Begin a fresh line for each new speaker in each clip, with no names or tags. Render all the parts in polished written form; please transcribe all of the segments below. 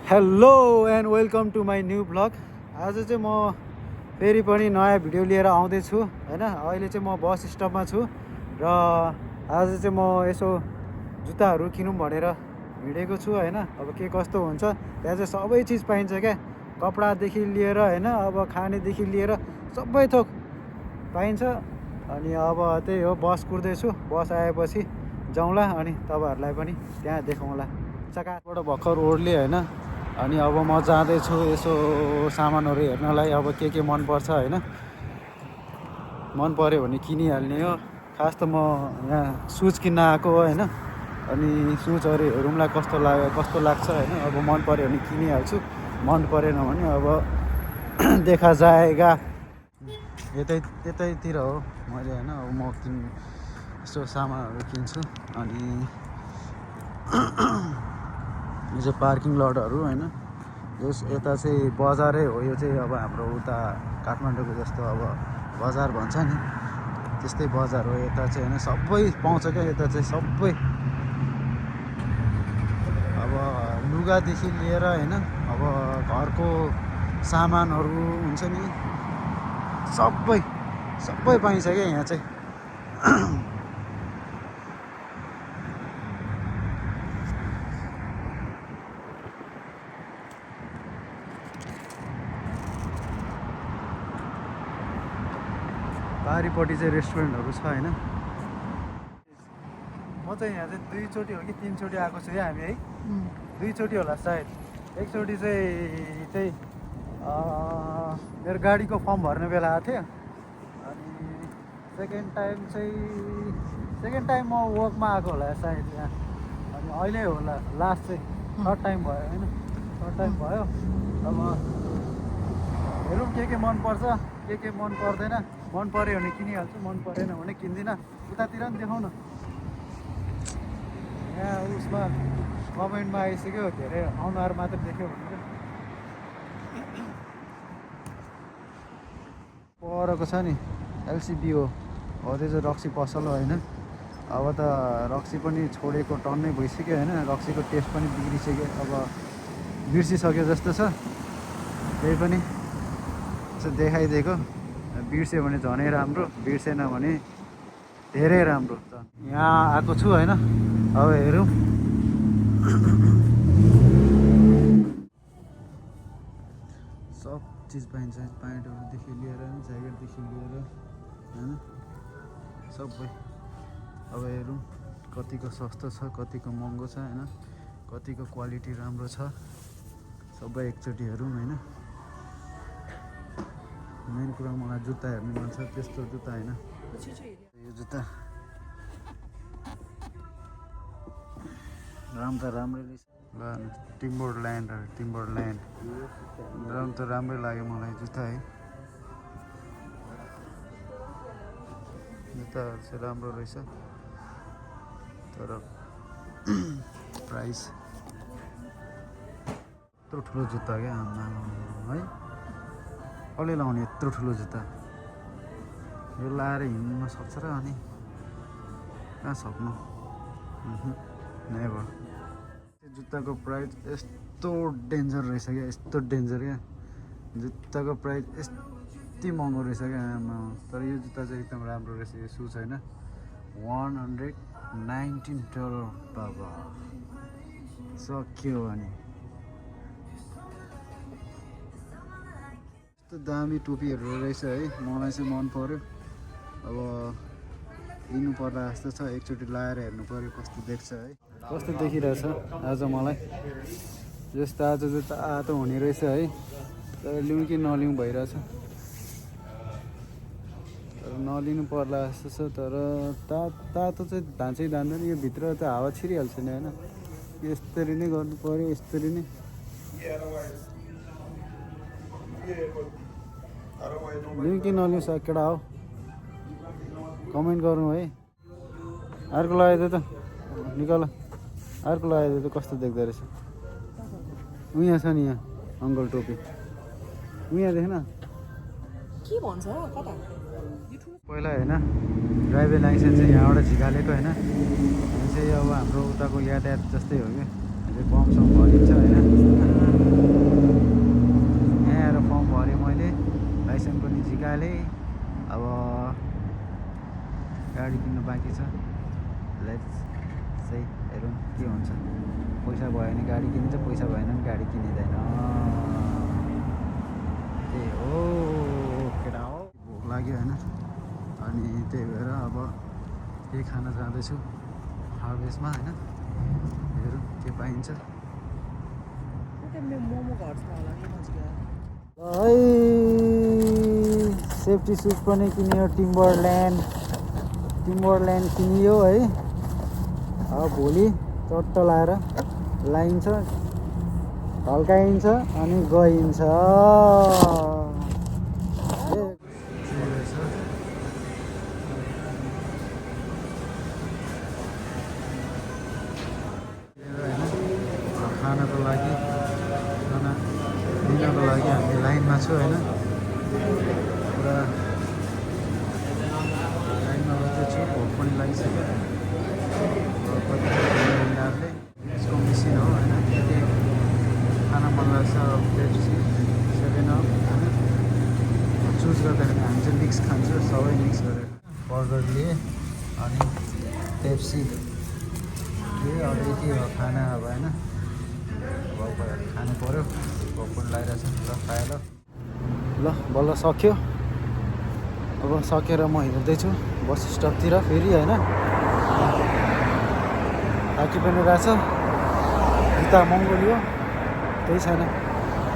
Hello and welcome to my new blog. आज चाहिँ म फेरि पनि नयाँ भिडियो लिएर आउँदैछु हैन। अहिले चाहिँ म बस स्टपमा छु र आज चाहिँ म यसो जुत्ताहरू किनौँ भनेर हिँडेको छु हैन। अब के कस्तो हुन्छ त्यहाँ चाहिँ सबै चिज पाइन्छ क्या, कपडादेखि लिएर हैन, अब खानेदेखि लिएर सबै थोक पाइन्छ। अनि अब त्यही हो, बस कुर्दैछु, बस आएपछि जाउँला अनि तपाईँहरूलाई पनि त्यहाँ देखाउँला। चकाबाट भर्खर ओर्ले हैन। अनि अब म जाँदैछु यसो सामानहरू हेर्नलाई, अब के मनपर्छ हैन, मन पर्यो भने किनिहाल्ने हो। खास त म यहाँ सुज किन्न आएको हो हैन। अनि सुजहरू हेरौँला कस्तो लाग्छ हैन। अब मन पर्यो भने किनिहाल्छु, मन परेन भने अब देखा जाएगा। यतैतिर हो मैले हैन। अब म यसो सामानहरू किन्छु। अनि यो चाहिँ पार्किङ लटहरू हैन। जस यता चाहिँ बजारै हो, यो चाहिँ अब हाम्रो उता काठमाडौँको जस्तो अब बजार भन्छ नि, त्यस्तै बजार हो यता चाहिँ हैन। सबै पाउँछ क्या यता चाहिँ, सबै अब लुगादेखि लिएर हैन, अब घरको सामानहरू हुन्छ नि, सबै पाइन्छ क्या यहाँ चाहिँ। पारिपट्टि चाहिँ रेस्टुरेन्टहरू छ हैन। म चाहिँ यहाँ चाहिँ 2 चोटि हो कि 3 चोटि आएको छु है हामी है। 2 चोटि होला सायद। एकचोटि चाहिँ मेरो गाडीको फर्म भर्ने बेला आएको थियो। अनि सेकेन्ड टाइम म वकमा आएको होला सायद यहाँ। अनि अहिले होला लास्ट चाहिँ, थर्ड टाइम भयो होइन, थर्ड टाइम भयो। अब हेरौँ के मनपर्छ के मन पर्दैन। मन पऱ्यो भने किनिहाल्छु, मन परेन भने किन्दिनँ। उतातिर पनि देखाउन, यहाँ उसमा कमेन्टमा आइसक्यो धेरै अनुहार मात्र देख्यो भनेर। परको छ नि एलसिबी हो त्यो चाहिँ रक्सी पसल हो होइन। अब त रक्सी पनि छोडेको टन्नै भइसक्यो होइन। रक्सीको टेस्ट पनि बिग्रिसक्यो, अब बिर्सिसक्यो जस्तो छ। त्यही पनि यसो देखाइदिएको, बिर्स्यो भने झनै राम्रो, बिर्सेन भने धेरै राम्रो। यहाँ आएको छु होइन। अब हेरौँ सब चिज पाइन्छ, प्यान्टहरूदेखि लिएर ज्याकेटदेखि लिएर होइन सबै। अब हेरौँ कतिको सस्तो छ, कतिको महँगो छ होइन, कतिको क्वालिटी राम्रो छ, सबै एकचोटि हेरौँ होइन। मेन कुरा मलाई जुत्ता हेर्नु मन छ, त्यस्तो जुत्ता होइन। यो जुत्ता राम त राम्रै रहेछ ल। टिम्बरल्यान्ड राम त राम्रै लाग्यो मलाई जुत्ता है। जुत्ताहरू चाहिँ राम्रो रहेछ, तर प्राइस यत्रो ठुलो जुत्ता क्या है। कसले लाउने यत्रो ठुलो जुत्ता? यो लाएर हिँड्न सक्छ र? अनि कहाँ सक्नु, नेभर। जुत्ताको प्राइस यस्तो डेन्जर रहेछ क्या, यस्तो डेन्जर क्या। जुत्ताको प्राइस यति महँगो रहेछ क्या आमा। तर यो जुत्ता चाहिँ एकदम राम्रो रहेछ। यो सुज होइन, $119 बाबा, सक्यो अनि। यस्तो दामी टोपीहरू रहेछ है, मलाई चाहिँ मन पर्यो। अब लिनु पर्ला जस्तो छ, एकचोटि लाएर हेर्नु पर्यो कस्तो देख्छ है। कस्तो देखिरहेछ आज मलाई, जस्तो आज जुत्ता आतो हुने रहेछ है। तर लिउँ कि नलिउँ भइरहेछ, तर नलिनु पर्ला जस्तो छ। तर तातो चाहिँ धान्दैन, यो भित्र त हावा छिरिहाल्छ नि होइन। यसरी नै गर्नु पर्यो, यसरी नै। लिउँ कि नलिउँ केटा हो, कमेन्ट गर्नु है। अर्को लगाइदियो त निकाल, अर्को लगाइदियो त कस्तो देख्दो रहेछ। उहाँ छ नि यहाँ अङ्कल टोपी, उहाँ देख्न
के भन्छ कता
पहिला होइन। ड्राइभिङ लाइसेन्स चाहिँ यहाँबाट झिकालेको होइन। यो चाहिँ अब हाम्रो उताको यातायात जस्तै हो क्या, कमसम भनिन्छ होइन। लाइसेन्स पनि झिकाले अब गाडी किन्नु बाँकी छ लेट्स चाहिँ हेरौँ के हुन्छ पैसा भयो भने गाडी किनिन्छ पैसा भएन भने गाडी किनिँदैन त्यही हो केटा हो भोक लाग्यो होइन अनि त्यही भएर अब केही खान जाँदैछु हार्भेस्टमा होइन हेरौँ के पाइन्छ
मोमो घर छ होला नि नजिक
है सेफ्टी सुज पनि किन्यो टिम्बरल्यान्ड किनियो है अब भोलि चट्ट लाएर लाइन्छ ढल्काइन्छ अनि गइन्छ खानको लागि खाना लिनको लागि हामी लाइनमा छु होइन पुरा लाइनमा बस्दैछु भोक पनि लागिसक्यो यिनीहरूले यसको मिसिन हो होइन के खाना मन लाग्छ पेप्सी 7 अप होइन चुज गर्दाखेरि हामी चाहिँ मिक्स खान्छौँ सबै मिक्स गरेर बर्गर लिएँ अनि पेप्सी लिएँ अब यति हो खाना अब होइन खानु पऱ्यो भोक पनि लागिरहेछ ल खायो ल बल्ल सक्यो अब सकेर म हिँड्दैछु बस स्टपतिर फेरि होइन थाकी पनि रहेछ जुत्ता महँगो लियो त्यही छैन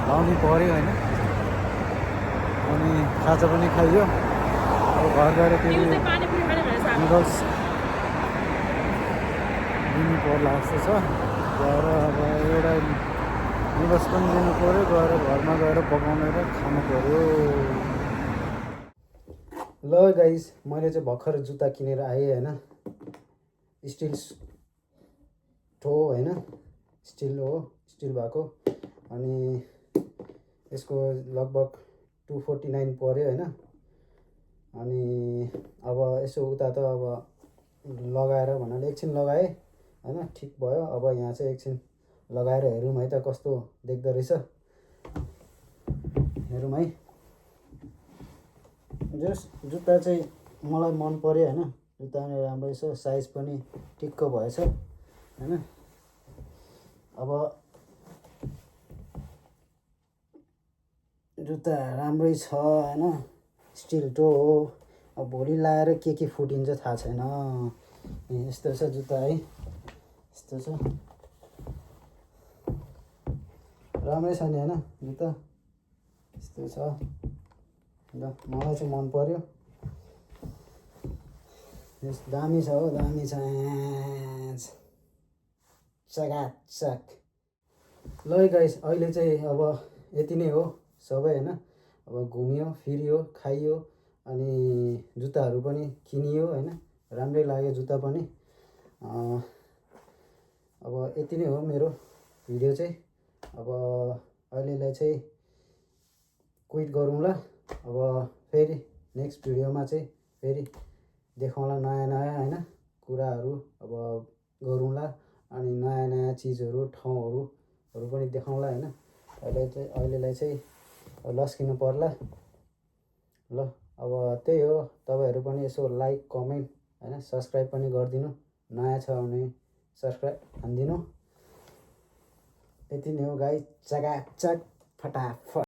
लाउनु पऱ्यो होइन अनि खाजा पनि खाइयो अब घर गएर फेरि नुडल्स लिनु पर्ला जस्तो छ गएर अब एउटा नुडल्स पनि लिनु पऱ्यो गएर घरमा गएर पकाउनु र खानु पऱ्यो ल गाइस मैले चाहिँ भर्खर जुत्ता किनेर आएँ होइन स्टिल टो होइन स्टिल भएको अनि यसको लगभग 249 पर्यो होइन अनि अब यसो उता त अब लगाएर भन्नाले एकछिन लगाएँ होइन ठिक भयो अब यहाँ चाहिँ एकछिन लगाएर हेरौँ है त कस्तो देख्दो रहेछ हेरौँ है जस जुत्ता चाहिँ मलाई मन पर्यो होइन जुत्ता पनि राम्रो छ साइज पनि ठिक्क भएछ होइन अब जुत्ता राम्रै छ होइन स्टिल टो हो अब भोलि लाएर के फुटिन्छ थाहा छैन यस्तो छ जुत्ता है यस्तो छ राम्रै छ नि होइन जुत्ता यस्तो छ ल मलाई चाहिँ मन पर्यो दामी छ हो दामी छ चकाचक ल गाइस अहिले चाहिँ अब यति नै हो सबै होइन अब घुमियो फिरियो खाइयो अनि जुत्ताहरू पनि किनियो होइन राम्रै लाग्यो जुत्ता पनि अब यति नै हो मेरो भिडियो चाहिँ अब अहिलेलाई चाहिँ क्विट गरौँला अब फेरि नेक्स्ट भिडियोमा चाहिँ फेरि देखाउँला नयाँ होइन कुराहरू अब गरौँला अनि नयाँ चिजहरू ठाउँहरू पनि देखाउँला होइन अहिलेलाई चाहिँ लस्किनु पर्ला ल अब त्यही हो तपाईँहरू पनि यसो लाइक कमेन्ट होइन सब्सक्राइब पनि गरिदिनु नयाँ छ भने सब्सक्राइब हानिदिनु यति नै हो गाइस चकाचक फटाफट